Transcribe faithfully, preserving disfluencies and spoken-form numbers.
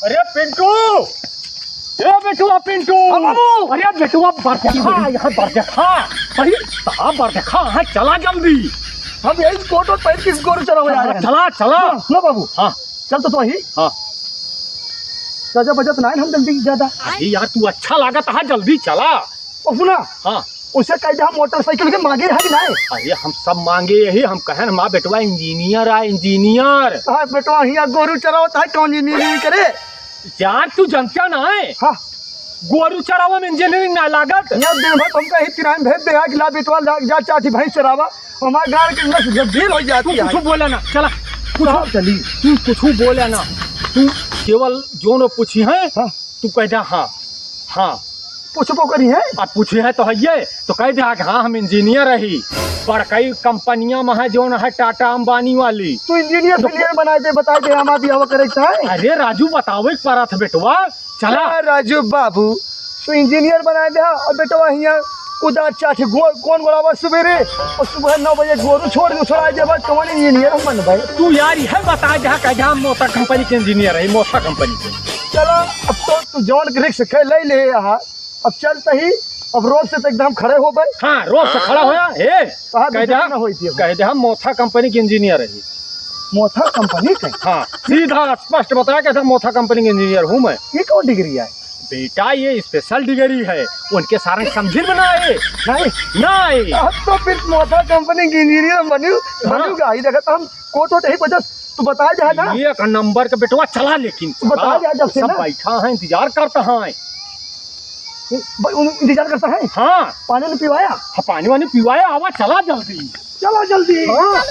अरे पिंटू, ए बेटुआ पिंटू। हाँ बाबू। अरे बेटुआ, बर देखा, यहाँ बर देखा। अरे कहाँ बर देखा, हाँ चला जल्दी। हम यही कोट और पैंट की गोरू चला हुआ हाँ, यार। चला, चला। लो, लो बाबू। हाँ। चल तो, तो ही। हाँ। सजा बजत ना है, हम जल्दी ज्यादा। अरे यार, तू अच्छा लागत है, जल्दी चला। ओ सुना। हाँ। उसे कह दे हम मोटरसाइकिल के मांगे है कि नहीं? अरे हम सब मांगे यही, हम कहन हमार बेटवा इंजीनियर है, इंजीनियर। हाँ बेटवा, हियाँ गोरू चरावत है, कौन इंजीनियरिंग करे? यार तू जनता ना है। हाँ। गोरू चरावा में इंजीनियरिंग ना लागत। हियाँ दिन भर हमका ही तिराइन भेज दे है कि ला बेटवा ला जा चाची भैंस चरावा। हमारे गाँव के नस जब्दील हो तू जाती है। कुछ बोला ना, चला। कुछ हाँ, चली। तू कुछ बोला ना। तू केवल जोन पूछी है, हाँ। तू कह दे हाँ, हाँ। पूछबो करी है? अब पूछे है तो है ये, तो कह दे हाँ, हम इंजीनियर रही, बड़कई कंपनिया में है, जोन है टाटा अंबानी वाली। तू इंजीनियर तो फिनियर बनाए दे, बताए दे, हम अभी हवा करे चाहे। अरे राजू, बतावे के परत बेटवा, चला। ए राजू बाबू, तू इंजीनियर बनाए दे, और बेटवा हियाँ कुदार चाट गो-, कौन गोड़ावा सुबेरे, और सुबह नौ बजे गोरू छोड़ दे, छोड़ा दे, बस कौन इंजीनियर हम बनबे? तू यार यह बता दे, कह दे हम मोथा कंपनी के इंजीनियर है, मोथा कंपनी के। चला, अब तो तू जौन रिस्क खे ले ले यहाँ, अब चलते ही, अब रोड से तो एकदम खड़े हो गए। हाँ, रोड से खड़ा होया, हे, कहा कह दे दुर्घटना हम, होई थी अब। कह दे हम मोथा कंपनी के इंजीनियर है। मोथा कंपनी के? हाँ, सीधा स्पष्ट बताया, कह दे हम मोथा कंपनी के इंजीनियर हूँ मैं। ये कौन डिग्री है? बेटा, ये स्पेशल डिग्री है, उनके सारे समझिन में ना आए। नहीं? नहीं। अब तो फिर मोथा कंपनी के इंजीनियर बनू, हाँ। बनू गाड़ी देखा तो हम कोट वोट यही वजह से तू बता जा ना। एक नंबर का बेटवा चला, लेकिन तू बता चला। जा जब से सब ना। बैठा है, इंतजार करता है। ए, ब-, उन-, इंतजार करता है? हाँ। पानी नहीं पिवाया? हाँ, पानी वानी पिवाया, आवा, चला जल्दी। चलो जल्दी। हाँ।